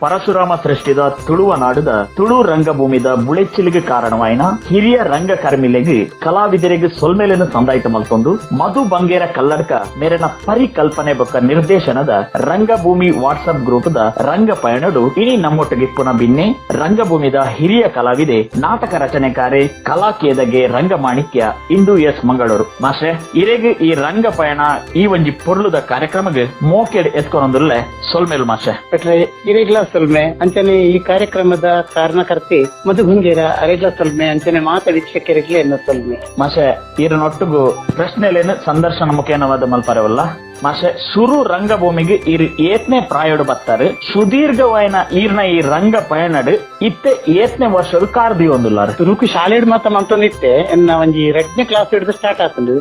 Parashurama ಸೃಷ್ಟಿದ Tuluva ನಾಡುದ Tulu ರಂಗಭೂಮಿದ ಬುಳೆಚ್ಚಿಲಿಗೆ ಕಾರಣವಾಯಿನ ಹಿರಿಯ ರಂಗಕರ್ಮಿಲೆಗ್ ಕಲಾವಿದರಿಗೆ ಸೊಲ್ಮೆಲೆನು ಸಂದಾಯಿತ ಮಲ್ತೊಂದು ಮಧು ಬಂಗೇರ ಕಲ್ಲಡ್ಕ ಮೇರೆನ ಪರಿಕಲ್ಪನೆ ಬೊಕ್ಕ ನಿರ್ದೇಶನದ ರಂಗಭೂಮಿ ವಾಟ್ಸ್ಆಪ್ ಗ್ರೂಪ್ ದ ರಂಗ ಪಯಣಡು ಇನಿ ನಮ್ಮೊಟ್ಟಿಗೆ ಪುನಃ ಬಿನ್ನೆ ರಂಗಭೂಮಿದ ಹಿರಿಯ ಕಲಾವಿದೆ, ನಾಟಕ ರಚನೆಕಾರೆ, ಕಲಾಕೇದಗೆ ರಂಗಮಾಣಿಕ್ಯ ಇಂದು ಎಸ್ ಮಂಗಳೂರು ಮಾಸ್ಟ್ರೆ. ಇರೆಗ್ ಈ ರಂಗ ಪಯಣ ಈ ಒಂಜಿ ಪೊರ್ಲುದ ಕಾರ್ಯಕ್ರಮಗ್ ಮೋಕೆಡ್ ಎತ್ಕೊಂದುಲ್ಲೆ, ಸೊಲ್ಮೆಲು ಮಾಸ್ಟ್ರೆ. ಪೆಟ್ರೆ, ಇರೆಗ್ಲಾ ಸೊಲ್ಮೆ. ಅಂಚನೆ ಈ ಕಾರ್ಯಕ್ರಮದ ಕಾರಣಕರ್ತೆ ಮಧು ಗುಂಗೇರ ಅರೆಗ್ಲಾ ಸೊಲ್ಮೆ. ಅಂಚನೆ ಮಾತ ವೀಕ್ಷಕರಿಗ್ಲೇ ಎನ್ನ ಸೊಲ್ಮೆ. ಮಾಷೆ, ಈರನೊಟ್ಟುಗು ಪ್ರಶ್ನೆಲೇನು ಸಂದರ್ಶನ ಮುಖೇನವಾದ ಮಲ್ಪರವಲ್ಲ. ಮಾಷೆ, ಸುರು ರಂಗಭೂಮಿಗೆ ಇರು ಏತ್ನೆ ಪ್ರಾಯೋಡು ಬತ್ತಾರೆ? ಸುದೀರ್ಘವಾಯಿನ ಈರ್ನ ಈ ರಂಗ ಪಯಣಡು ಇತ್ತೆ ಏತ್ನೆ ವರ್ಷದ ಕಾರ್ದಿ ಒಂದುಲ್ಲಾರು? ತುರುಕು ಶಾಲೆಡ್ ಮಾತ ಮಂತೊಂದಿತ್ತೆ. ಎನ್ನ ಒಂಜಿ 2ನೇ ಕ್ಲಾಸ್ ಹಿಡಿದು ಸ್ಟಾರ್ಟ್ ಆತಂಡು.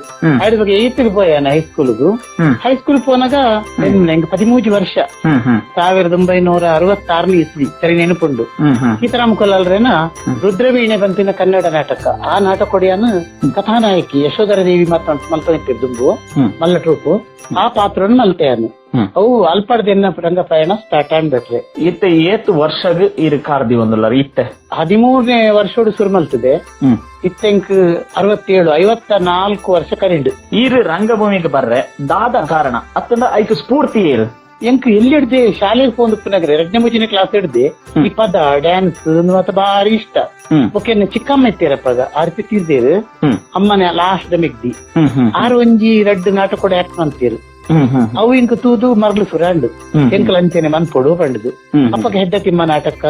ಐದು ಬಗ್ಗೆ ಏತ್ಗೆ ಪೋಯಾನ ಹೈಸ್ಕೂಲ್ಗು. ಹೈಸ್ಕೂಲ್ ಪೋನಾಗ ಎಂಗ್ 13 ವರ್ಷ. ಹ್ಮ್ ಹ್ಮ್ 1966ನೇ ಇಸ್ವಿ, ಸರಿ ನೆನಪುಂಡು. ಹ್ಮ್ ಹ್ಮ್ ಸೀತಾರಾಮ ಕೊಲ್ಲಾಲ್ರೇನ ರುದ್ರವೀಣೆ ಬಂತಿನ ಕನ್ನಡ ನಾಟಕ. ಆ ನಾಟಕ ಕೊಡಿಯಾನ ಕಥಾನಾಯಕಿ ಯಶೋಧರ ದೇವಿ ಮಾತ ಮಲ್ತೊಂದಿತ್ತು ದುಂಬು ಮಲ್ಲ ಟ್ರೂಪು. ಆ ಪಾತ್ರವನ್ನು ಮಲ್ತೆಯಾನು. ಅವು ಅಲ್ಪಡ್ದೆನ್ನ ರಂಗ ಪಯಣ ಸ್ಟಾರ್ಟ್ ಆನ್ಬಿಟ್ರೆ. ಇತ್ತೆ ಏತ್ ವರ್ಷಗ್ ಇರು ಕಾರ್ದಿ ಒಂದುಲ್ಲಾರು ಇತ್ತೆ? 13ನೇ ವರ್ಷೋಡು ಶುರು ಮಲ್ತದೆ. ಇತ್ತೆಂಕ್ 67, 54 ವರ್ಷ ಕರಿಂಡು. ಈರು ರಂಗಭೂಮಿಗೆ ಬರ್ರೆ ದಾದ ಕಾರಣ ಅತ್ತಂದ ಐಕ್ ಸ್ಫೂರ್ತಿ ಏರು? ಎಂಕ್ ಎಲ್ಲಿ ಹಿಡ್ದೆ, ಶಾಲೆಗೆ ಫೋನ್ ಉಪ್ಪುನಗರೆ 2ನೇ 3ನೇ ಕ್ಲಾಸ್ ಹಿಡ್ದೆ ಈ ಪದ, ಡ್ಯಾನ್ಸ್ ಮತ್ತೆ ಬಾರಿ ಇಷ್ಟ. ಓಕೆ, ಚಿಕ್ಕಮ್ಮ ಇತ್ತೀರಪ್ಪಾಗ ಆರ್ಪಿ ತೀರ್ದೇರು. ಅಮ್ಮನೆ ಲಾಸ್ಟ್ ಮೆಗ್ದಿ. ಹ್ಮ್ ಹ್ಮ್ ಆರು ಒಂಜಿ ರಡ್ಡು ನಾಟಕ ಕೂಡ ಆಕ್ಟ್ ಮಾಡ್ತೀರು. ಹ್ಮ್ ಹ್ಮ್ ಅವು ಇಂಕ್ ತೂದು ಮರ್ಲು ಸುರಾಂಡು, ಎಂಕಲ್ ಅಂಚೆನೆ ಮನ್ಪೊಡು ಪಂಡುದು. ಅಪ್ಪಗೆ ಹೆಡ್ಡ ತಿಮ್ಮ ನಾಟಕ,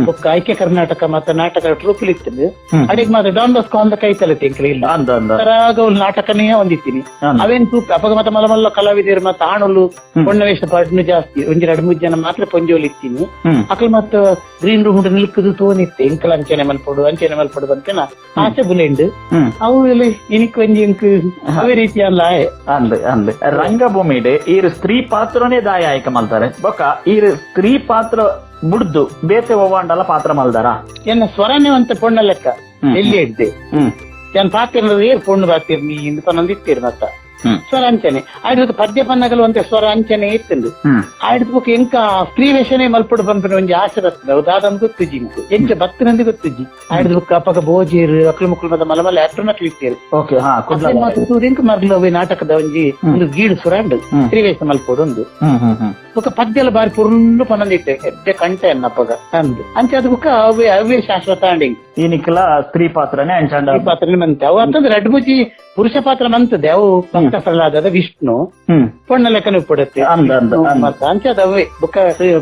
ಬೊಕ್ಕ ಐಕ್ಯ ಕರ್ನಾಟಕ ಮತ್ತ ನಾಟಕ ಟ್ರೂಪ್ ಇತ್ತು. ಅಡಿಗೆ ಮಾತ್ರ ಡಾನ್ ಬಾಸ್ಕೋ ಅಂದ ಕೈತಲೆ ಎಂಕಲ್ ಇಲ್ಲ. ಅಂದ ಅಂದ ತರಾಗ ನಾಟಕನೇ ಒಂದಿತ್ತೀನಿ. ಅವೇನ್ ತೂಪ ಅಪ್ಪಗ ಮತ್ತೆ ಮಲ್ಲ ಮಲ್ಲ ಕಲಾವಿದರು ಮತ್ತೆ ಆಣುಲು ಪೊಣ್ಣ ವೇಷ ಪಾಟ್ನು ಜಾಸ್ತಿ. ಒಂಜಿ ಎರಡು ಮೂರು ಜನ ಮಾತ್ರ ಪೊಂಜೋಲು ಇತ್ತೀನಿ. ಅಕಲ್ ಮತ್ತ ಗ್ರೀನ್ ರೂಮ್ ನಿಲ್ಕುದು ತೋನಿತ್ತೆ. ಎಂಕಲ್ ಅಂಚೆನೆ ಮಲ್ಪೊಡು, ಅಂಚೆನೆ ಮಲ್ಪೊಡು ಅಂತೇನ ಆಸೆ ಬುಲೆಂಡು. ಅವು ಇಲ್ಲಿ ಇನಿಕ್ ಒಂಜಿ ಇಂಕ್ ಅವೇ ರೀತಿ ಅಲ್ಲ. ಅಂದ್ ಅಂದ್ ರಂಗಭೂಮಿಡ್ ಈರು ಸ್ತ್ರೀ ಪಾತ್ರನೇ ದಾಯ ಆಯ್ಕೆ ಮಲ್ತಾರೆ. ಬೊಕ್ಕ ಈರು ಸ್ತ್ರೀ ಪಾತ್ರ ಬುಡ್ದು ಬೇತೆ ಒವ್ವಾಂಡಲ ಪಾತ್ರ ಮಲ್ದಾರ? ಎನ್ನ ಸ್ವರನೇ ಒಂತ ಪೊಣ್ಣ ಲೆಕ್ಕ. ಎಲ್ಲಿ ಇದ್ದೆ ಏನ್ ಪಾತಿರ್ನದು ಏರ್ ಪೊಣ್ಣು ಪಾತಿರ್ನಿ ಇಂದು ಪನ್ನೊಂದು ಇತ್ತೀರ್ ಮತ್ತ. ಸ್ವರ ಅಂಚನೆ ಆಯ್ತು. ಪದ್ಯ ಪನ್ನಗಲು ಒಂತೆ ಸ್ವರ ಅಂಚನೆ ಇತ್ತಂದು. ಆಯ್ತು, ಬೊಕ್ಕ ಎಂಕ ಸ್ತ್ರೀ ವೇಷನೇ ಮಲ್ಪೊಡು ಪನ್ಪಿನ ಒಂಜಿ ಆಸೆ ಬರ್ತದೆ. ಅವು ದಾದಂದು ಗೊತ್ತುಜಿ ಇಂಕ್, ಎಂಚ ಬತ್ತಿನಂದು ಗೊತ್ತುಜಿ. ಆಯ್ತು, ಬೊಕ್ಕ ಅಪ್ಪಗ ಬೋಜೇರು ಅಕ್ಲು ಮುಕ್ಲು ಮತ್ತೆ ಮಲ ಮಲ್ಲ ಆಕ್ಟರ್ ನಕ್ಲು ಇತ್ತೇರು. ಓಕೆ ಹಾ ಕುಡ್ಲ. ಮಾತ್ರ ತೂದು ಇಂಕ್ ಮರ್ಲು ಅವೆ ನಾಟಕದ ಒಂಜಿ ಒಂದು ಗೀಡು ಸುರಾಂಡು, ಸ್ತ್ರೀ ವೇಷ ಮಲ್ಪೊಡು ಒಂದು. ಹ್ಮ್ ಹ್ಮ್ ಹ್ಮ್ ಬೊಕ್ಕ ಪದ್ಯ ಎಲ್ಲ ಬಾರಿ ಪುರ್ಲು ಪನ್ನೊಂದು ಇಟ್ಟೆ, ಎಡ್ಡೆ ಕಂಟೆ ಅಪ್ಪಗ ಅಂದು. ಅಂಚೆ ಅದು ಬೊಕ್ಕ ಅವೇ ಅವೇ ಶಾಶ್ವತ ಅಂಡಿಂಗ್. ಈ ನಿಕ್ಲ ಸ್ತ್ರೀ ಪಾತ್ರನೇ ಅಂಚಾಂಡ? ಈ ಪಾತ್ರ ಮಂತೆ ಅವು ಅಂತಂದ್ರೆ ರಡ್ಡು ಮುಜಿ ಪುರುಷ ಪಾತ್ರ ಮಂತದೆ. ಅವು ಭಕ್ತ ಪ್ರಹ್ಲಾದದ ವಿಷ್ಣು ಪೊಣ್ಣ ಲೆಕ್ಕನ ಪಡತ್ತೆ. ಅಂದ ಅಂದ ಅಂದ. ಮತ್ತೆ ಅಂಚೆ ಅದು ಅವೇ. ಬೊಕ್ಕ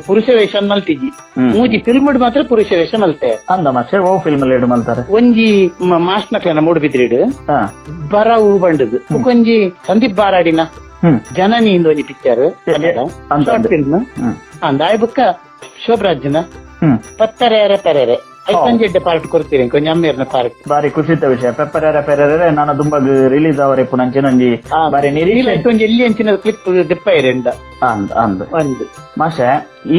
ಪುರುಷ ವೇಷ ಮಲ್ತಿಜಿ. ಮೂಜಿ ಫಿಲ್ಮ್ ಮಾತ್ರ ಪುರುಷ ವೇಷ ಮಲ್ತೆ. ಅಂದ ಮಾಸ್ಟರ್, ಓ ಫಿಲ್ಮ್ ಅಲ್ಲಿ ಮಲ್ತಾರೆ? ಒಂಜಿ ಮಾಸ್ನಕ್ಲೆನ ಮೂಡುಬಿದ್ರಿಡು ಬರವು ಬಂಡದು. ಒಂಜಿ ಸಂದೀಪ್ ಬಾರಾಡಿನ ಜನನಿ ಇಂದ ಒಂಜಿ ಪಿಕ್ಚರ್, ಅಂದ ಶಾರ್ಟ್ ಫಿಲ್ಮ್. ಅಂದ ಆಯ್. ಬೊಕ್ಕ ಶೋಭರಾಜ್ನ ಪತ್ತರೆರೆ ಪೆರೆರೆ, ಐತಂಜೆಡ್ಡೆ ಪಾರ್ಟ್ ಕೊಡ್ತೀರಿ, ಕೊಂಚ ಅಮ್ಮೇರ್ನ ಪಾರ್ಟ್. ಬಾರಿ ಖುಷಿತ ವಿಷಯ. ಪೆಪ್ಪರೇರ ಪೆರೆರೆ ನಾನು ತುಂಬಾ ರಿಲೀಸ್ ಅವರೆ ಪುನಂಚಿನೊಂಜಿ ಬಾರಿ ನಿರೀಕ್ಷೆ. ಒಂಜಿ ಎಲ್ಲಿ ಅಂಚಿನ ಕ್ಲಿಪ್ ದೆಪ್ಪ ಇರೆಂಡ. ಅಂದ್ ಅಂದ್. ಒಂದು. ಮಾಷೆ,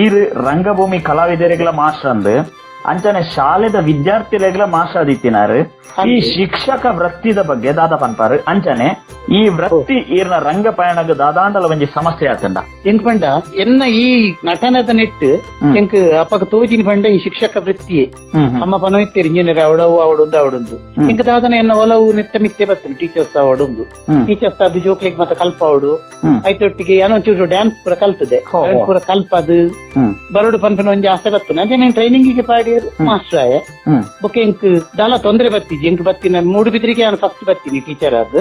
ಈರ್ ರಂಗಭೂಮಿ ಕಲಾವಿದರಿಗಳ ಮಾಸ್ಟರ್ ಅಂದ್ ಅಂಚನೆ ಶಾಲೆದ ವಿದ್ಯಾರ್ಥಿಲೆಗ್ಲ ಮಾಸ್ಟರ್ ಆದಿತ್ತಿನಾರು. ಈ ಶಿಕ್ಷಕ ವೃತ್ತಿದ ಬಗ್ಗೆ ದಾದ ಪನ್ಪಾರು? ಅಂಚನೆ ಈ ವೃತ್ತಿ ಈರ್ನ ರಂಗ ಪಯಣಗ್ ದಾದಾಂಡಲ ಒಂಜಿ ಸಮಸ್ಯೆ ಆತಂಡ? ಎಂಕ್ ಪಂಡ ಎನ್ನ ಈ ನಟನದ ನೆಟ್ಟು ಎಂಕ್ ಅಪ್ಪಗ ತೋಜಿನ ಪಂಡ ಈ ಶಿಕ್ಷಕ ವೃತ್ತಿಯೇ. ಅಮ್ಮ ಪನ ಇತ್ತೀರಿ, ಇಂಜಿನಿಯರ್ ಅವಡವು ಅವಡುಂದು ಅವಡುಂದು. ಎಂಕ್ ದಾದನ ಎನ್ನ ಒಲವು ನೆತ್ತ ಮಿತ್ತೆ ಬರ್ತದೆ, ಟೀಚರ್ಸ್ ಅವಡುಂದು. ಟೀಚರ್ಸ್ ಅದು ಜೋಕ್ಲಿಗ್ ಮತ್ತೆ ಕಲ್ಪಾವಡು. ಐತೊಟ್ಟಿಗೆ ಏನೋ ಒಂಚೂರು ಡ್ಯಾನ್ಸ್ ಪೂರ ಕಲ್ತದೆ. ಡ್ಯಾನ್ಸ್ ಪೂರ ಕಲ್ಪದು ಬರೋಡು ಪನ್ಪನ ಒಂಜಿ ಆಸೆ ಬರ್ತದೆ. ಅಂದ್ರೆ ನಾನು ಟ್ರೈನಿಂಗ್ ಗೆ ಪಾಡಿ ಮಾಸ್ಟರ್ ಆಯೆ. ಬೊಕ್ಕ ಎಂಕ್ ದಾಲ ತೊಂದರೆ ಬತ್ತಿಜಿ. ಎಂಕ್ ಬತ್ತಿನ ಮೂಡುಬಿದ್ರಿಗೆ ನಾನು ಫಸ್ಟ್ ಬರ್ತೀನಿ ಟೀಚರ್ ಅದು.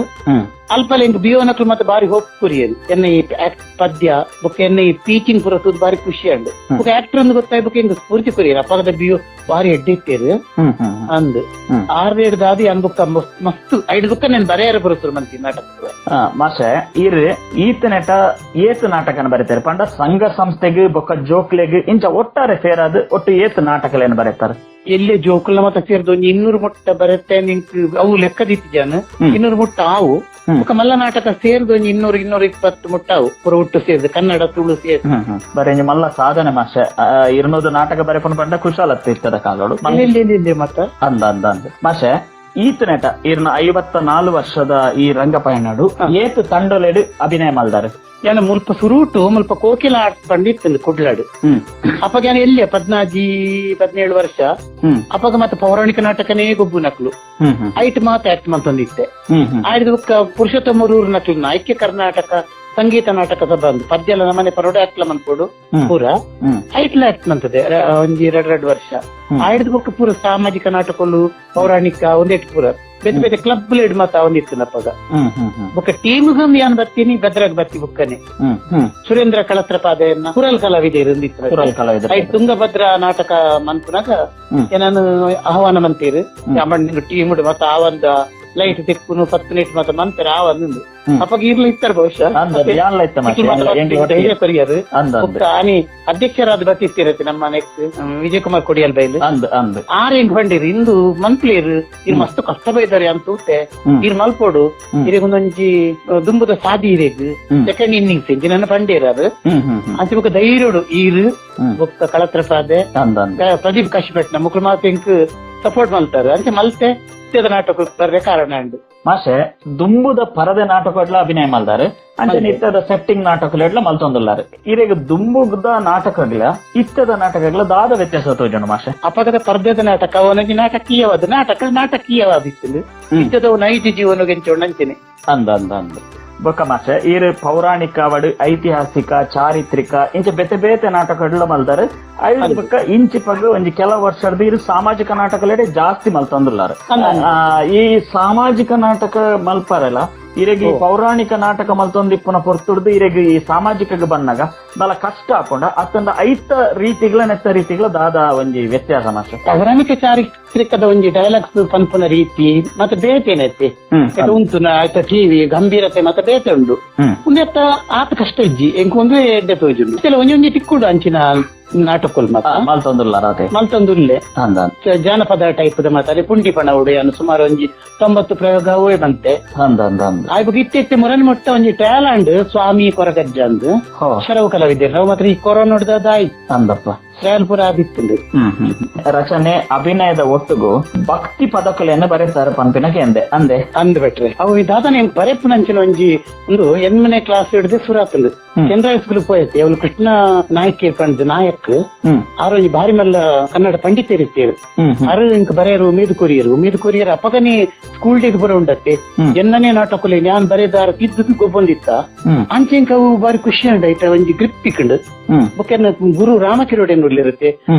ಅಲ್ಪಲ್ಲ ಎಂಕ್ ಬಿಯೋನಕ್ಲು ಮತ್ತೆ ಬಾರಿ ಹೋಪ್ ಕುರಿಯರು. ಎನ್ನ ಈ ಆಕ್ಟ್, ಪದ್ಯ ಬೊಕ್ಕ ಎನ್ನ ಈ ಟೀಚಿಂಗ್ ಪೂರ ತೂದು ಬಾರಿ ಖುಷಿ ಅಂಡು. ಬೊಕ್ಕ ಆಕ್ಟರ್ ಅಂದ್ ಗೊತ್ತಾಯ್ ಬೊಕ್ಕ ಎಂಕ್ ಸ್ಫೂರ್ತಿ ಕುರಿಯರು. ಅಪ್ಪಗದ ಬಿಯೋ ಬಾರಿ ಎಡ್ಡೆ ಇತ್ತೇರು ಹ್ಮ್ ಹ್ಮ್ ಅಂದ್. ಆರ್ರೇಡ್ ದಾದಿ ಅನ್ ಬೊಕ್ಕ ಮಸ್ತ್ ಐದು ಬೊಕ್ಕ ನಾನು ಬರೆಯರ ಬರುತ್ತರು ಮಂತಿ ನಾಟಕ. ಮಾಷೆ, ಈರ್ ಈತ ನೆಟ ಏತ್ ನಾಟಕನ ಬರೀತಾರೆ? ಪಂಡ ಸಂಘ ಸಂಸ್ಥೆಗ್ ಬೊಕ್ಕ ಜೋಕ್ಲೆಗ್ ಇಂಚ ಒಟ್ಟಾರೆ ಸೇರಾದ್ ಒಟ್ಟು ಏತ್ ನಾಟಕಲೇನು ಬರೀತಾರೆ? ಎಲ್ಲೇ ಜೋಕುಲ ಮತ್ತ ಸೇರ್ದು ಒಂಜಿ 200 ಮುಟ್ಟ ಬರುತ್ತೆ. ನಿಂಕ್ ಅವು ಲೆಕ್ಕದಿತ್ತು ಜನ. 200 ಮುಟ್ಟ ಆವು. ಬೊಕ್ಕ ಮಲ್ಲ ನಾಟಕ ಸೇರ್ದು ಒಂಜಿ 200, 220 ಮುಟ್ಟ ಆವು, ಪೂರ ಒಟ್ಟು ಸೇರ್ದು, ಕನ್ನಡ ತುಳು ಸೇರ್ದು. ಹ್ಮ್ ಹ್ಮ್ ಬರೀ ಒಂಜಿ ಮಲ್ಲ ಸಾಧನೆ ಮಾಷೆ. 200 ನಾಟಕ ಬರೆಪುನ ಪಂಡ ಕುಶಾಲತ್ತೆ ಇತ್ತದ ಕಾಲೋಡು. ಇಲ್ಲ ಇಲ್ಲ ಇಲ್ಲ ಮತ್ತ. ಅಂದ ಅಂದ ಅಂದ. ಮಾಷೆ, ಈತನೆಟ ಇರ್ನ 54 ವರ್ಷದ ಈ ರಂಗ ಪಯಣಡು ಏತ್ ತಂಡೊಲೆಡ್ ಅಭಿನಯ ಮಲ್ದಾರು? ಯಾನ ಮುಲ್ಪ ಸುರೂಟು ಮುಲ್ಪ ಕೋಕಿಲ ಆರ್ಟ್ಸ್ ಪಂಡಿತ್ತು ಕುಡ್ಲಾಡು. ಅಪ್ಪಗ ಯಾನ ಎಲ್ಲಿ 14-17 ವರ್ಷ. ಅಪ್ಪಗ ಮತ್ತೆ ಪೌರಾಣಿಕ ನಾಟಕನೇ ಗೊಬ್ಬು ನಕ್ಲು. ಹ್ಮ್ ಹ್ಮ್ ಐಟ್ ಮಾತ ಆಕ್ಟ್ ಮಂತೊಂದಿತ್ತೆ. ಹ್ಮ್ ಹ್ಮ್ ಆಯ್ದು ಬೊಕ್ಕ ಪುರುಷೋತ್ತಮರೂರು ನಕ್ಲು ಐಕ್ಯ ಕರ್ನಾಟಕ ಸಂಗೀತ ನಾಟಕ ಸಭಾ ಅಂದು ಪದ್ಯ ಎಲ್ಲ ನಮ್ಮನೆ ಪರೋಡೆ ಆಕ್ಲ ಮನ್ಪೋಡು ಪೂರ ಐಟ್ಲ ಆಕ್ಟ್ ಮಂತದೆ ಒಂಜಿ ಎರಡ್ ಎರಡು ವರ್ಷ. ಆಯ್ದು ಬೊಕ್ಕ ಪೂರ ಸಾಮಾಜಿಕ ನಾಟಕಲು ಪೌರಾಣಿಕ ಒಂದೇಟ್ ಪೂರ ಬೇತೆ ಬೇತೆ ಕ್ಲಬ್ ಲೇಡ್ ಮಾತ ಒಂದಿತ್ತು ಅಪ್ಪಗ. ಹ್ಮ್ ಹ್ಮ್ ಹ್ಮ್ ಬೊಕ್ಕ ಟೀಮ್ ಯಾನ್ ಬರ್ತೀನಿ ಬೆದ್ರಾಗ್ ಬರ್ತಿ ಬುಕ್ಕನೆ. ಹ್ಮ್ ಹ್ಮ್ ಸುರೇಂದ್ರ ಕಳತ್ರಪಾದೆಯನ್ನ ಕುರಲ್ ಕಲಾವಿದೆ ಒಂದಿತ್ತು. ಕುರಲ್ ಕಲಾವಿದರು. ಐಟ್ ತುಂಗಭದ್ರಾ ನಾಟಕ ಮನ್ಪುನಾಗ ಏನಾನು ಆಹ್ವಾನ ಮಂತೀರು ಅಮ್ಮಣ್ಣ ಟೀಮ್ ಮತ್ತ ಆ ಒಂದ ಲೈಟ್ ತಿಕ್ಕುನು 10 ಮಿನಿಟ್ ಮತ್ತ ಮಂತರ ಆ ಒಂದು ಅಪ್ಪಗ ಇರ್ಲಿ ಇತ್ತಾರೆ ಬಹುಶಃ. ಅಂದ ಯಾನ್ಲ ಇತ್ತ ಮಾಸ್ಟರ್, ಎಂಗ್ಲ ಒಟ್ಟಿಗೆ. ಧೈರ್ಯ ಪರಿಯರು. ಅಂದ ಅಂದ. ಬೊಕ್ಕ ಆನಿ ಅಧ್ಯಕ್ಷರಾದ ಬತ್ತಿತ್ತಿರತ್ತೆ ನಮ್ಮ ನೆಕ್ಸ್ಟ್ ವಿಜಯಕುಮಾರ್ ಕೊಡಿಯಲ್ ಬೈಲ್. ಅಂದ್ ಅಂದ್. ಆರ್ ಹೆಂಗ್ ಬಂಡಿರಿ ಇಂದು ಮನ್ಪ್ಲೇರು ಇರ್ ಮಸ್ತ್ ಕಷ್ಟ ಬೈದಾರೆ ಅಂತ ಊತೆ. ಇರ್ ಮಲ್ಪೋಡು ಇರೆಗ್ ಒಂದೊಂಜಿ ದುಂಬುದ ಸಾದಿ ಇರೆಗ್ ಸೆಕೆಂಡ್ ಇನ್ನಿಂಗ್ಸ್ ಇಂಚಿನ ಬಂಡೀರ್ ಅದು. ಹ್ಮ್ ಹ್ಮ್ ಹ್ಮ್ ಅಂಚೆ ಬೊಕ್ಕ ಧೈರ್ಯೋಡು ಈರು ಬೊಕ್ಕ ಕಳತ್ರಪಾದೆ ಅಂದ ಅಂದ. ಪ್ರದೀಪ್ ಕಾಶಿಪಟ್ನ ಮುಕ್ಳು ಮಾತ ಇಂಕ್ ಸಪೋರ್ಟ್ ಮಲ್ತಾರೆ ಅಂಚೆ ಮಲ್ತೆ ಇತ್ತೆದ ನಾಟಕ ಬರ್ರೆ ಕಾರಣ ಉಂಡು. ಮಾಷೆ ದುಂಬುದ ಪರದೆ ನಾಟಕಡ್ಲ ಅಭಿನಯ ಮಲ್ದಾರೆ ಅಂಚೆ ಇತ್ತದ ಸೆಟ್ಟಿಂಗ್ ನಾಟಕಲೆಡ್ಲ ಮಲ್ತೊಂದುಲ್ಲಾರೆ. ಇರೆಗ್ ದುಂಬುದ ನಾಟಕಗ್ಲ ಇತ್ತದ ನಾಟಕಗ್ಲ ದಾದ ವ್ಯತ್ಯಾಸ ತೋಜುಂಡು ಮಾಷೆ? ಅಪಗದ ಪರ್ದೆದ ನಾಟಕ ಅವನಿಗೆ ನಾಟಕೀಯವಾದ ನಾಟಕ ನಾಟಕೀಯವಾದಿತ್ತು. ಇತ್ತದವು ನೈಜ ಜೀವನಗೆ ಅಂಚನೆ. ಅಂದ ಅಂದ ಅಂದ. ಬೊಕ್ಕ ಮಾಷೆ ಈರ್ ಪೌರಾಣಿಕ ವಡು ಐತಿಹಾಸಿಕ ಚಾರಿತ್ರಿಕ ಇಂಚ ಬೇತೆ ಬೇತೆ ನಾಟಕಡ್ಲ ಮಲ್ದಾರೆ. ಐದು ಬೊಕ್ಕ ಇಂಚಿ ಪಗ್ ಒಂಜಿ ಕೆಲ ವರ್ಷದ ಇರು ಸಾಮಾಜಿಕ ನಾಟಕಲೆಡೆ ಜಾಸ್ತಿ ಮಲ್ತೊಂದುಲ್ಲಾರೆ. ಈ ಸಾಮಾಜಿಕ ನಾಟಕ ಮಲ್ಪಾರಲ್ಲ ಇರೆಗ್ ಈ ಪೌರಾಣಿಕ ನಾಟಕ ಮಲ್ತೊಂದಿಪ್ಪುನ ಪೊರ್ತುಡ್ದು ಇರೆಗ್ ಈ ಸಾಮಾಜಿಕ ಬಂದಾಗ ಬಲ ಕಷ್ಟ ಹಾಕೊಂಡ ಅತ್ತಂದ ಐತ ರೀತಿಗಳ ನೆತ್ತ ರೀತಿಗಳ ದಾದ ಒಂಜಿ ವ್ಯತ್ಯಾಸ ಮಾಷೆ? ಪೌರಾಣಿಕ ಚಾರಿತ್ರಿಕದ ಒಂಜಿ ಡೈಲಾಗ್ಸ್ ಪನ್ಪುನ ರೀತಿ ಮತ್ತೆ ಬೇತೇನೈತಿ ಉಂಟು ಆಯ್ತಾ ಟಿವಿ ಗಂಭೀರತೆ ಮತ್ತೆ ಬೇತೆ ಉಂಡು. ಉಂದೆತ್ತ ಆತ ಕಷ್ಟ ಇಜ್ಜಿ ಎಂಕ್ ಒಂದೇ ಎಡ್ಡೆ ತೋಜುಂಡು. ಕೆಲ ಒಂಜಿ ಒಂಜಿ ತಿಕ್ಕುಡು ಅಂಚಿನ ನಾಟಕಲ್ ಮಾತ ಮಲ್ತೊಂದುಲ್ಲಾರ ಅದೇ. ಮಲ್ತೊಂದುಲ್ಲೆ. ಅಂದ ಜಾನಪದ ಟೈಪ್ ದ ಮಾತಾಡಿ ಪುಂಡಿ ಪಣ ಉಡೆಯನ್ನು ಸುಮಾರು ಒಂಜಿ 90 ಪ್ರಯೋಗ ಅವೇ ಬಂತೆ. ಅಂದ ಅಂದ ಅಂದ. ಆಯ್ಬಗ್ ಇತ್ತೆ ಮೊರನ್ ಮೊಟ್ಟ ಒಂಜಿ ಟ್ಯಾಲಾಂಡ್ ಸ್ವಾಮಿ ಕೊರಗಜ್ಜ ಅಂದ್ ಶರವು ಕಲಾವಿದೆ ಅವು ಮಾತ್ರ ಈ ಕೊರೋನಾ ಆಯ್ತು. ಅಂದಪ್ಪ ಟ್ರಯಲ್ ಪೂರ ಆದಿತ್ತುಂಡು. ರಚನೆ ಅಭಿನಯದ ಒಟ್ಟುಗು ಭಕ್ತಿ ಪದಕಲೆಯನ್ನು ಬರೆತಾರೆ ಪಂಪಿನ ಕೇಂದೆ ಅಂದೆ. ಅಂದ್ ಬಿಟ್ರೆ ಅವು ದಾದನೆ ಬರೆಪುನಂಚಿನ ಒಂಜಿ ಒಂದು 8ನೇ ಕ್ಲಾಸ್ ಹಿಡಿದು ಸುರಾತಂದು ಕೇಂದ್ರ ಸ್ಕೂಲ್ ಪೋಯತ್ತೆ ಅವನು ಕೃಷ್ಣ ನಾಯಕ್ ಪಂಡ್ ನಾಯಕ್ ಆರು ಒಂಜಿ ಬಾರಿ ಮಲ್ಲ ಕನ್ನಡ ಪಂಡಿತರಿತ್ತೇರು. ಅರು ಇಂಕ್ ಬರೆಯರು ಉಮೇದ್ ಕೊರಿಯರು ಉಮೇದ್ ಕೊರಿಯರ್ ಅಪಗನೆ ಸ್ಕೂಲ್ ಡೇಗ್ ಬರೋ ಉಂಡತ್ತೆ ಎನ್ನನೇ ನಾಟಕಲೆ ನಾನ್ ಬರೆದಾರ ತಿದ್ದು ಗೊಬ್ಬೊಂದಿತ್ತ ಅಂಚೆ ಇಂಕ್ ಅವು ಬಾರಿ ಖುಷಿ ಉಂಡು ಐತ ಒಂಜಿ ಗ್ರಿಪ್ ತಿಕ್ಕಂಡು. ಬೊಕ್ಕ ಗುರು ರಾಮಕಿರೋಡೆ ಇರುತ್ತೆ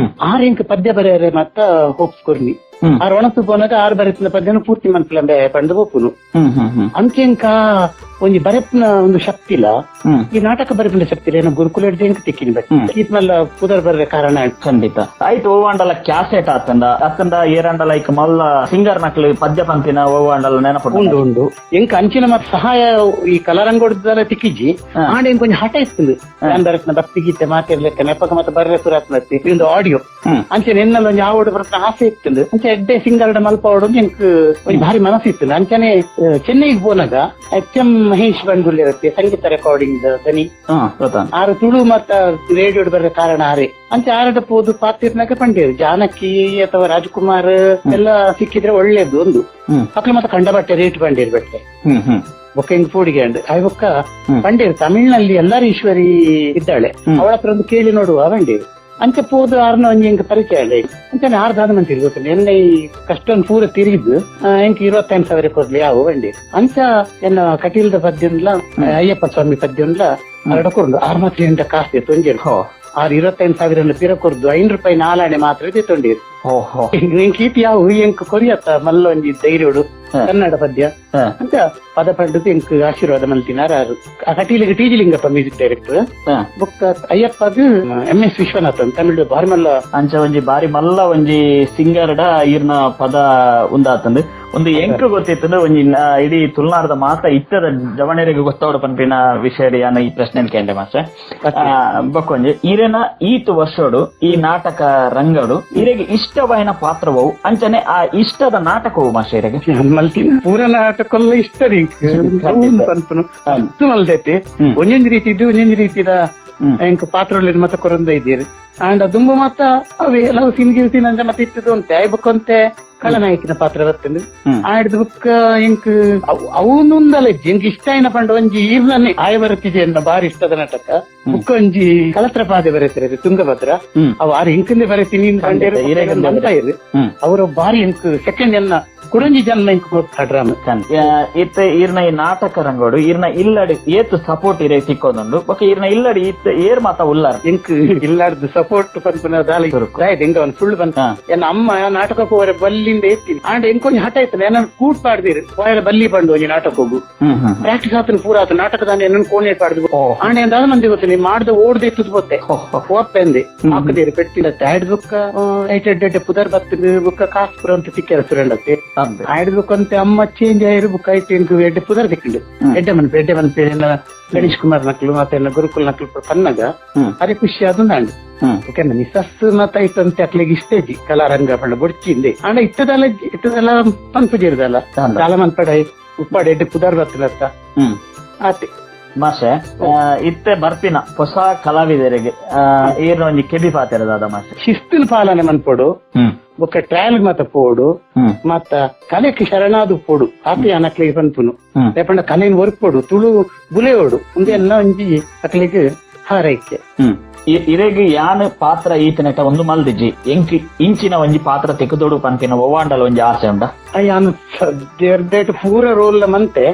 ಆರ್ ಇಂಕ್ ಪದ್ಯ ಬರೆಯರೆ ಮತ್ತ ಹೋಪ್ಸ್ ಕೊರ್ನಿ ಆರ್ ಒಣಸು ಪೋನಾಗ ಆರ್ ಬರೆತಿನ ಪದ್ಯನು ಪೂರ್ತಿ ಮನ್ಪುಲಂಬೆ ಪಂಡ್ ಪೋಪುನು. ಅಂಚೆಂಕ ಒಂಜಿ ಬರೆಪ್ನ ಒಂದು ಶಕ್ತಿ ಇಲ್ಲ ಈ ನಾಟಕ ಬರೆಪಿನ ಶಕ್ತಿ ಇಲ್ಲ ಏನೋ ಗುರುಕುಲ ಹಿಡ್ದು ತಿಕ್ಕಿನಿ ಬಟ್ ಈತ್ಮಲ್ಲ ಪುದರ್ ಬರ್ರೆ ಕಾರಣ. ಖಂಡಿತ ಆಯ್ತು. ಓವಾಂಡಲ ಕ್ಯಾಸೆಟ್ ಆತಂಡ ಅತ್ತಂಡ ಏರಂಡ ಲೈಕ್ ಮಲ್ಲ ಸಿಂಗರ್ ನಕ್ಲು ಪದ್ಯ ಪಂತಿನ ಓವಾಂಡಲ ನೆನಪು ಉಂಡು ಉಂಡು. ಎಂಕ ಅಂಚಿನ ಮತ್ ಸಹಾಯ ಈ ಕಲಾರಂಗೋಡ್ದಲ್ಲ ತಿಕ್ಕಿಜಿ ಆಂಡ ಎಂಕ್ ಒಂಜಿ ಹಠ ಇತ್ತು ನಾನ್ ಬರತ್ನ ಭಕ್ತಿ ಗೀತೆ ಮಾತಿರ್ಲಿಕ್ಕೆ ನೆಪಕ ಮತ್ತೆ ಬರ್ರೆ ಸುರಾತ್ನತ್ತಿ ಒಂದು ಆಡಿಯೋ ಅಂಚೆ ನಿನ್ನಲ್ಲಿ ಒಂಜಿ ಆವಡು ಬರತ್ನ ಆಸೆ ಇತ್ತು. ಅಂಚೆ ಎಡ್ಡೆ ಸಿಂಗರ್ಡ ಮಲ್ಪ ಆವಡು ಎಂಕ್ ಒಂಜಿ ಭಾರಿ ಮನಸ್ಸು ಇತ್ತು. ಅಂಚನೆ ಚೆನ್ನೈಗೆ ಪೋನಾಗ ಎಚ್ ಎಂ ಮಹೇಶ್ ಬಂಗುಲ್ ಇರುತ್ತೆ ಸಂಗೀತ ರೆಕಾರ್ಡಿಂಗ್ ದನಿ ಆರು ತುಳು ಮತ್ತ ರೇಡಿಯೋ ಬರೋ ಕಾರಣ ಆರೆ ಅಂಚೆ ಆರಡ ಪೋದು ಪಾತಿರ್ನಾಗ ಪಂಡೇರು ಜಾನಕಿ ಅಥವಾ ರಾಜ್ಕುಮಾರ್ ಎಲ್ಲ ಸಿಕ್ಕಿದ್ರೆ ಒಳ್ಳೇದು ಒಂದು ಅಕ್ಲು ಮತ್ತೆ ಕಂಡ ಬಟ್ಟೆ ರೇಟ್ ಬಂಡೇರು ಬಟ್ಟೆ ಬೊಕ್ಕ ಹಿಂಗ್ ಪೋಡಿಗೆ ಅಂಡ್ ಆಯ್ ಬೊಕ್ಕ ಪಂಡೇರು ತಮಿಳ್ನಲ್ಲಿ ಎಲ್ಲಾರು ಈಶ್ವರಿ ಇದ್ದಾಳೆ ಅವಳ ಹತ್ರ ಒಂದು ಕೇಳಿ ನೋಡುವ ಬಂಡೇರು ಅಂಚೆ ಪೋದು ಆರ್ನ ಒಂಜಿ ಎಂಕ್ ಪರಿಚಯ ಅಲ್ಲ ಅಂಚನೆ ಆರ್ದಾದ ಮಂತಿರ್ ಗೊತ್ತಿಲ್ಲ ಎನ್ನ ಈ ಕಷ್ಟವನ್ನು ಪೂರ ತಿರುಗಿದ್ದು ಎಂಕ್ 25,000 ಕೊಡ್ಲಿ ಯಾವ ಬಂಡಿ ಅಂಚ ಎನ್ನ ಕಟೀಲ್ದ ಪದ್ಯನ್ಲ ಅಯ್ಯಪ್ಪ ಸ್ವಾಮಿ ಪದ್ಯನ್ಲ ಅರಡ ಕೊರ್ದು ಆರ್ ಮಾತ್ರ ಎಂಟ ಕಾಸ್ತಿ ತೊಂಜೇರು ಆರ್ 25,000 ಪಿರ ಕೊರ್ದು 5 ರೂಪಾಯಿ ನಾಲಾಣೆ ಮಾತ್ರ ತೊಂಡೀರು. ಎಂಕ್ ಈತಿ ಯಾವ ಎಂಕ್ ಕೊರಿಯತ್ತ ಮಲ್ಲ ಒಂಜಿ ಧೈರ್ಯೋಡು ಕನ್ನಡ ಪದ್ಯ ಅಂತ ಪದ ಪಂಡದು ಎಂಕ್ ಆಶೀರ್ವಾದ ಮಲ್ತಿನಾರ ಆರು ಆ ಕಟೀಲಿಗೆ T G Lingappa music director ಬೊಕ್ಕ ಅಯ್ಯಪ್ಪಗ್ ಎಂ ಎಸ್ ವಿಶ್ವನಾಥನ್ ತಮಿಳು ಬಾರಿ ಮಲ್ಲ. ಅಂಚ ಒಂಜಿ ಬಾರಿ ಮಲ್ಲ ಒಂಜಿ ಸಿಂಗರ್ಡ ಈರ್ನ ಪದ ಉಂದಾತಂದು ಒಂದು ಎಂಕ್ ಗೊತ್ತಿತ್ತು ಒಂಜಿ ಇಡೀ ತುಳುನಾಡದ ಮಾತ ಇತ್ತದ ಜವಣರಿಗೆ ಗೊತ್ತಾವಡ ಪನ್ಪಿನ ವಿಷಯ ಯಾನ ಈ ಪ್ರಶ್ನೆ ಕೇಂದ್ರ ಮಾಸ್ಟರ್. ಬೊಕ್ಕೊಂಜಿ ಈರೆನ ಈತ್ ವರ್ಷೋಡು ಈ ನಾಟಕ ರಂಗಡು ಇರೆಗೆ ಇಷ್ಟವಾಯಿನ ಪಾತ್ರವು ಅಂಚನೆ ಆ ಇಷ್ಟದ ನಾಟಕವು ಮಾಸ್ಟರ್ ಇರೆಗೆ? ಮಲ್ತಿನ ಪೂರ ನಾಟಕಲ್ಲ ಇಷ್ಟ ರೀ ಪನ್ಪುನು ಅಷ್ಟು ಮಲ್ದೈತಿ ಒಂದೊಂದು ರೀತಿ ಇದ್ದು ಒಂದೊಂದು ರೀತಿದ ಎಂಕ್ ಪಾತ್ರೊಲೆನ್ ಮತ ಕೊರೊಂದ ಇದ್ದೀರಿ. ಆಂಡ ದುಂಬು ಮಾತ ಅವೇ ಲವ್ ಸೀನ್ ಗಿವ್ ಸೀನ್ ಅಂಚ ಮತ್ತ ಇತ್ತದು ಉಂಟೆ ಆಯ್ ಬುಕ್ಕೊಂತೆ ಖಳನಾಯಕಿನ ಪಾತ್ರ ಬರ್ತುಂಡು. ಆಯ್ಡ್ದು ಬುಕ್ಕ ಎಂಕ್ ಅವನುಂದಲ ಇಜ್ಜಿ. ಎಂಕ್ ಇಷ್ಟ ಆಯಿನ ಪಂಡ ಒಂಜಿ ಈರ್ನನೆ ಆಯ ಬರತಿದೆ ಎನ್ನ ಬಾರಿ ಇಷ್ಟದ ನಾಟಕ. ಬುಕ್ಕ ಒಂಜಿ ಕಳತ್ರ ಪಾದೆ ಬರೆತಿರ ತುಂಗಭದ್ರ. ಅವು ಆರು ಇಂಕಂದೆ ಬರೆತೀನಿ ಖಂಡಿತ, ಇರೆಗಂದೆ ಅಂತ ಇರು. ಅವರು ಬಾರಿ ಎಂಕ್ ಸೆಕೆಂಡ್ ಎನ್ನ ಕುಡೊಂಜಿ ಜನ್ಮ ಎಂಕ್ ಗೊತ್ತ ಡ್ರಾಮ. ಇತ್ತೆ ಈರ್ನ ಈ ನಾಟಕ ರಂಗೋಡು ಈರ್ನ ಇಲ್ಲಡಿ ಏತ್ ಸಪೋರ್ಟ್ ಇರೆ ತಿಕ್ಕೋದುಂಡು, ಬೊಕ ಈರ್ನ ಇಲ್ಲಡಿ ಇತ್ತ ಏರ್ ಮಾತ ಉಲ್ಲಾರ್? ಎಂಕ್ ಇಲ್ಲಾರ್ದು ಸಪೋರ್ಟ್ ಪನ್ಪುನ ದಾಲ ಸುರುಕು. ಎಂಗ ಅವ್ನು ಸುಳ್ಳು ಬಂತ. ಎನ್ನ ಅಮ್ಮ ನಾಟಕ ಹೋರೆ ಬಲ್ಲಿಂದ ಎತ್ತೀನಿ. ಆಂಡ ಎಂಕೊಂಜಿ ಹಠ ಇತ್ತು, ಎನ್ನ ಕೂಟ್ ಪಾಡ್ದಿರು ಹೋಯರ ಬಲ್ಲಿ ಬಂದು ಒಂಜಿ ನಾಟಕ ಹೋಗು. ಹ್ಮ್ ಹ್ಮ್ ಪ್ರಾಕ್ಟೀಸ್ ಆತನ ಪೂರ ಆತ ನಾಟಕದಾನ ಎನ್ನ ಕೋಣೆ ಪಾಡ್ದು. ಆಂಡ ಎಂದಾದ ಮಂದಿ ಗೊತ್ತು ನೀ ಮಾಡ್ದ ಓಡ್ದೆ ಇತ್ತು ಗೊತ್ತೆ ಓಪೆಂದೆ ಹಾಕದೇರು ಪೆಟ್ಟಿಲ್ಲ ಆಯ್ಡ್ ಬುಕ್ಕ ಐಟ್ ಎಡ್ಡೆ ಪುದರ್ ಬತ್ತು ಬುಕ್ಕ ಕಾಸು ಪುರ ಅಂತ ತಿಕ್ಕೆರ ಸುರಂಡತ್ತೆ. ಅಂದೆ. ಆಯ್ಡ್ ಬುಕ್ ಅಂತ ಅಮ್ಮ ಚೇಂಜ್ ಆಯಿರು ಬುಕ್ ಐಟ್ ಎಂಕ್ ಎಡ್ಡೆ ಪುದರ್ ತಿಕ್ಕಿಂಡು. ಎಡ್ಡೆ ಮನ್ಪೆ ಎಡ್ಡೆ ಮನ್ಪೆ ಎನ್ನ ಗಣೇಶ್ ಕುಮಾರ್ ನಕ್ಲು ಮತ್ತೆ ಎನ್ನ ಗುರುಕುಲ್ ನಕ್ಲು ಪೂರ ಪನ್ನಗ ಅರೆ ಖುಷಿ ಆದ ಆಂಡ್. ಓಕೆ ಮಿಸಸ್ ಮತ್ತ ಐತಂತೆ ಅಕ್ಲೆಗ್ ಇಷ್ಟೇಜಿ ಕಲಾರಂಗ ಪಂಡ ಬೊಡ್ಚಿಂದೆ. ಆಂಡ ಇತ್ತದಲ್ಲ ಇತ್ತದಲ್ಲ ಪನ್ಪು ಜೇರುದಲ್ಲ. ದಾಲ ಮನ್ಪಡ ಉಪ್ಪಾಡ ಎಡ್ಡೆ ಪುದರ್ ಬತ್ತಲತ್ತ ಆತೆ. ಮಾಷೆ, ಇತ್ತೆ ಬರ್ಪಿನ ಹೊಸ ಕಲಾವಿದರಿಗೆ ಈರ್ನ ಒಂಜಿ ಕೆಬಿ ಪಾತೆರ ಮಾಷೆ. ಶಿಸ್ತಿನ ಪಾಲನೆ ಮನ್ಪೊಡು, ಬೊಕ್ಕ ಟ್ರಯಲ್ ಮತ ಪೋಡು, ಮತ್ತ ಕಲೆಕ್ ಶರಣಾದು ಪೋಡು ಆತೆ ಅನಕ್ಲೆಗ್ ಪನ್ಪುನು. ಪಂಡ ಕಲೆನ್ ಒರ್ಪೊಡು, ತುಳು ಬುಲೆಯೋಡು, ಉಂದೆಲ್ಲ ಒಂಜಿ ಅಕ್ಲೆಗ್ ಹಾರೈಕೆ. ಇರೆಗ್ ಯಾನ್ ಪಾತ್ರ ಈತನೆಟ ಒಂದು ಮಲ್ದಿಜಿ, ಎಂಕ್ ಇಂಚಿನ ಒಂಜಿ ಪಾತ್ರ ತೆಕುದೊಡು ಪನ್ಪಿನ ಒವ್ವಾಂಡಲ ಒಂಜಿ ಆಸೆ ಉಂಡ? ಯಾನು ದೇರ್ದೇಟ್ ಪೂರ ರೋಲ್ ಮಂತೆ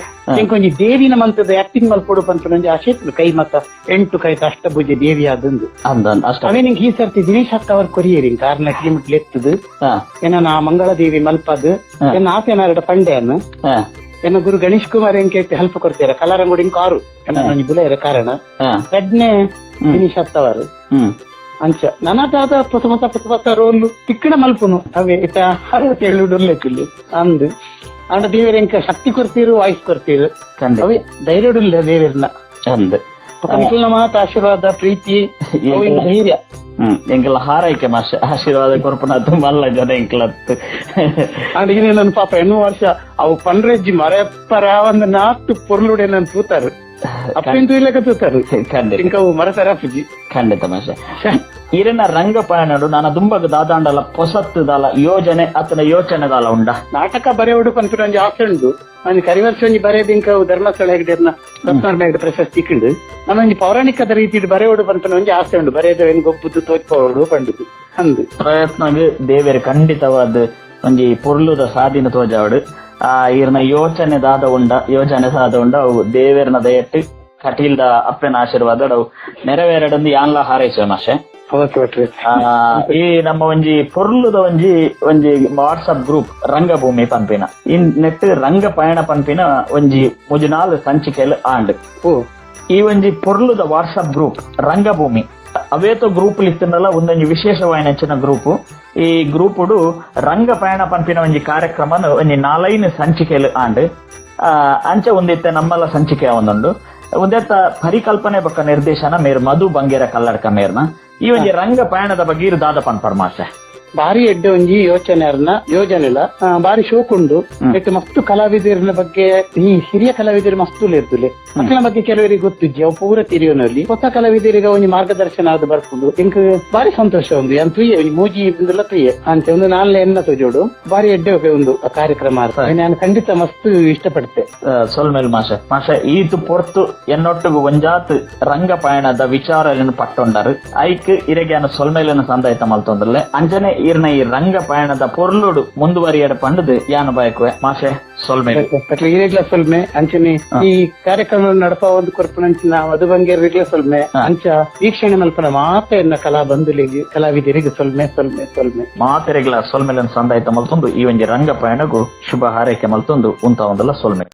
ಎಂಕೊಂಜಿ ದೇವಿನ ಮಂತದ ಆಕ್ಟಿಂಗ್ ಮಲ್ಪೊಡು ಪನ್ಪಿನ ಒಂಜಿ ಆಸೆ ಇತ್ತು. ಕೈ ಮತ್ತ ಎಂಟು ಕೈ ಅಷ್ಟಭುಜ ದೇವಿ ಆದಂದು. ಅಂದ ಅಷ್ಟ. ಅವೇ ನಿಂಗೆ ಈ ಸರ್ತಿ ದಿನೇಶ್ ಅಕ್ಕ ಅವ್ರ ಕೊರಿಯರಿ ಕಾರ್ನ ಟೀಮ್ ಲೆತ್ತದು. ಏನ ನಾ ಮಂಗಳ ದೇವಿ ಮಲ್ಪದು ಎನ್ನ ಆಸೆ ನಾರಡ ಪಂಡೆಯನ್ನು. ಎನ್ನ ಗುರು ಗಣೇಶ್ ಕುಮಾರ್ ಎಂಕೆ ಹೆಲ್ಪ್ ಕೊಡ್ತೀರ ಕಲಾರಂಗುಡಿ ಕಾರು ಎನ್ನ ಒಂಜಿ ಬುಲೆಯರ ಕಾರಣ. ರಡ್ನೆ ದಿನೇಶ್ ಅತ್ತವರು. ಅಂಚ ನನದಾದ ಹೊಸ ಹೊಸ ಹೊಸ ಹೊಸ ರೋಲ್ ತಿಕ್ಕಣ ಮಲ್ಪುನು ಅವೇ ಇತ್ತ 67 ಉಲ್ಲೆಕ್ಕಿಲ್ಲಿ ಅಂದು. ಅಂಡ ದೇವರ ಎಂಕ ಶಕ್ತಿ ಕೊಡ್ತೀರು, ವಾಯ್ಸ್ ಕೊಡ್ತೀರು. ಖಂಡಿತ. ಅವೇ ಧೈರ್ಯ ದೇವರನ್ನ ಅಂದ್. ನಿಖಿಲ್ನ ಮಾತು ಆಶೀರ್ವಾದ ಪ್ರೀತಿ ಅವು ಧೈರ್ಯ. ಎಂಕೆಲ್ಲ ಹಾರೈಕೆ ಮಾಷ, ಆಶೀರ್ವಾದ ಕೊರ್ಪುನ ಮಲ್ಲ ಜನ ಎಂಕ್ಲತ್ತು. ಅಂಡ್ ಇನ್ನು ನನ್ನ ಪಾಪ ಎಣ್ಣು ವರ್ಷ ಅವು ಪನ್ರೆಜ್ಜಿ ಮರೆಪರ ಒಂದು ನಾಲ್ಕು ಪೊರ್ಲುಡೆ ನನ್ ತೂತಾರು ಅಪ್ಪಿನ ತೂಯ್ಲಕ ತೂತಾರು. ಖಂಡಿತ. ಇಂಕ ಅವು ಮರತರ ಪುಜಿ. ಖಂಡಿತ ಮಾಷ. ಇರನ ರಂಗ ಪಯಣಡು ನಾನ ದುಂಬಗ ದಾದಾಂಡಲ ಪೊಸತ್ತು ದಾಲ ಯೋಜನೆ ಅತನ ಯೋಚನೆ ದಾಲ ಉಂಡ? ನಾಟಕ ಬರೆಯೋಡು ಪನ್ಪಿನ ಒಂಜಿ ಆಸೆ ಉಂಡು. ಒಂಜಿ ಕರಿವರ್ಷ ಒಂಜಿ ಬರೆದಿಂಕ ಧರ್ಮಸ್ಥಳ ಹೆಗ್ಡೆರ್ನ ರತ್ನಾಕರ ಹೆಗ್ಡೆ ಪ್ರಶಸ್ತಿ ಕಿಂಡು. ನನ್ನ ಒಂಜಿ ಪೌರಾಣಿಕದ ರೀತಿಡ್ ಬರೆಯೋಡು ಪನ್ಪಿನ ಒಂಜಿ ಆಸೆ ಉಂಡು. ಬರೆಯದ ಏನು ಗೊಬ್ಬುದು ತೋಚ್ಪೋಡು ಪಂಡುದು ಅಂದು. ಪ್ರಯತ್ನಗ್ ದೇವೆರ್ ಖಂಡಿತವಾದ ಒಂಜಿ ಪೊರ್ಲುದ ಸಾದಿನ ತೋಜಾವಡು. ಆ ಇರ್ನ ಯೋಚನೆ ದಾದ ಉಂಡ, ಯೋಜನೆ ದಾದ ಉಂಡ, ಅವು ದೇವೆರ್ನ ದಯಟ್ಟು ಕಟೀಲ್ದ ಅಪ್ಪನ ಆಶೀರ್ವಾದ ಅವು ನೆರವೇರಡಂದು ಯಾನ್ಲ ಹಾರೈಸುವೆ ಮಾಷೆ. ಓಕೆ ಭಟ್ರೆ. ಈ ನಮ್ಮ ಒಂಜಿ ಪೊರ್ಲುದ ಒಂಜಿ ಒಂಜಿ ವಾಟ್ಸ್ಆಪ್ ಗ್ರೂಪ್ ರಂಗಭೂಮಿ ಪನ್ಪಿನ ಇನ್ ನೆಟ್ ರಂಗ ಪಯಣ ಪನ್ಪಿನ ಒಂಜಿ ಮುಜಿನಾಲ್ ಸಂಚಿಕೆಲ್ ಆಂಡ್. ಈ ಒಂಜಿ ಪೊರ್ಲುದ ವಾಟ್ಸ್ಆಪ್ ಗ್ರೂಪ್ ರಂಗಭೂಮಿ ಅವೇತೋ ಗ್ರೂಪ್ ಇತ್ತನಲ್ಲ ಒಂದೊಂಜಿ ವಿಶೇಷವಾಯಿನ ಗ್ರೂಪ್. ಈ ಗ್ರೂಪುಡು ರಂಗ ಪಯಣ ಪನ್ಪಿನ ಒಂಜಿ ಕಾರ್ಯಕ್ರಮ ಒಂಜಿ ನಾಲೈನ್ ಸಂಚಿಕೆಲ್ ಆಂಡ್. ಅಂಚೆ ಒಂದಿತ್ತೆ ನಮ್ಮಲ್ಲ ಸಂಚಿಕೆ ಒಂದೊಂದು ಒಂದೆತ್ತ ಪರಿಕಲ್ಪನೆ ಬೊಕ್ಕ ನಿರ್ದೇಶನ ಮೇರ್ ಮಧು ಬಂಗೇರ ಕಲ್ಲಡ್ಕ ಮೇರ್ನ. ಈ ಒಂಜಿ ರಂಗ ಪಯಣದ ಬಗ್ಗೆ ಇರು ದಾದ ಪನ್ಪರ್ ಮಾಷೆ? ಬಾರಿ ಎಡ್ಡೆ ಒಂಜಿ ಯೋಚನೆ ಅರ್ನ ಯೋಜನೆ ಇಲ್ಲ, ಬಾರಿ ಶೋಕ್ ಉಂಡು. ಎಟ್ಟು ಮಸ್ತ್ ಕಲಾವಿದರನ ಬಗ್ಗೆ, ಈ ಹಿರಿಯ ಕಲಾವಿದರು ಮಸ್ತ್ ಇರ್ತುಲೆ ಮಕ್ಕಳ ಬಗ್ಗೆ ಕೆಲವರಿಗೆ ಗೊತ್ತಿಜ್ಜಿ, ಅವು ಪೂರ ತಿರಿಯೋನಲ್ಲಿ ಹೊಸ ಕಲಾವಿದರಿಗೆ ಒಂಜಿ ಮಾರ್ಗದರ್ಶನ ಅದು ಬರ್ಪುಂಡು. ಎಂಕ್ ಬಾರಿ ಸಂತೋಷ ಉಂಡು. ಏನ್ ತುಯ್ಯೆ ಒಂಜಿ ಮೂಜಿ ಇಂದೆಲ್ಲ ತುಯ್ಯೆ ಅಂಚೆ ಒಂದು ನಾಲ್ನೆ ಎನ್ನ ತೋಜೋಡು. ಬಾರಿ ಎಡ್ಡೆ ಒಂದು ಕಾರ್ಯಕ್ರಮ ಅರ್ಥ. ನಾನು ಖಂಡಿತ ಮಸ್ತ್ ಇಷ್ಟಪಡ್ತೆ. ಸೊಲ್ಮೇಲ್ ಮಾಷೆ. ಮಾಷೆ, ಈತು ಪೊರ್ತು ಎನ್ನೊಟ್ಟುಗು ಒಂಜಾತ್ ರಂಗ ಪಯಣದ ವಿಚಾರలను ಪಟ್ಟೊಂಡರು ಐಕ್ ಇರೆಗ್ಯಾನ ಸೊಲ್ಮೇಲನ್ನು ಸಂದಾಯ್ತ ಮಲ್ತೊಂದಲ್ಲೆ. ಅಂಚನೆ ಈರ್ನ ಈ ರಂಗ ಪಯಣದ ಪೊರ್ಲುಡು ಮುಂದುವರಿಯಡ ಪಂಡದು ಯಾನು ಬಯಕುವೆ ಮಾಷೆ. ಸೊಲ್ಮೇಲ್. ಇರೇಗ್ಲ ಸೊಲ್ಮೆ. ಅಂಚನೆ ಈ ಕಾರ್ಯಕ್ರಮ ನಡಪ ಒಂದು ಕೊರ್ಪುನಂಚಿನ ಮಧು ಬಂಗೇರ್ರಿಗ್ಲ ಸೊಲ್ಮೆ. ಅಂಚ ವೀಕ್ಷಣೆ ಮಲ್ಪನ ಮಾತ ಎನ್ನ ಕಲಾ ಬಂಧುಲಿಗೆ ಕಲಾವಿದರಿಗೆ ಸೊಲ್ಮೆ ಸೊಲ್ಮೆ ಸೊಲ್ಮೆ. ಮಾತೆರೆಗ್ಲ ಸೊಲ್ಮೇಲನ್ನು ಸಂದಾಯ್ತ ಮಲ್ತೊಂದು ಈ ಒಂಜಿ ರಂಗ ಪಯಣಗು ಶುಭ ಹಾರೈಕೆ ಮಲ್ತೊಂದು ಉಂತ ಒಂದಲ್ಲ. ಸೊಲ್ಮೆ.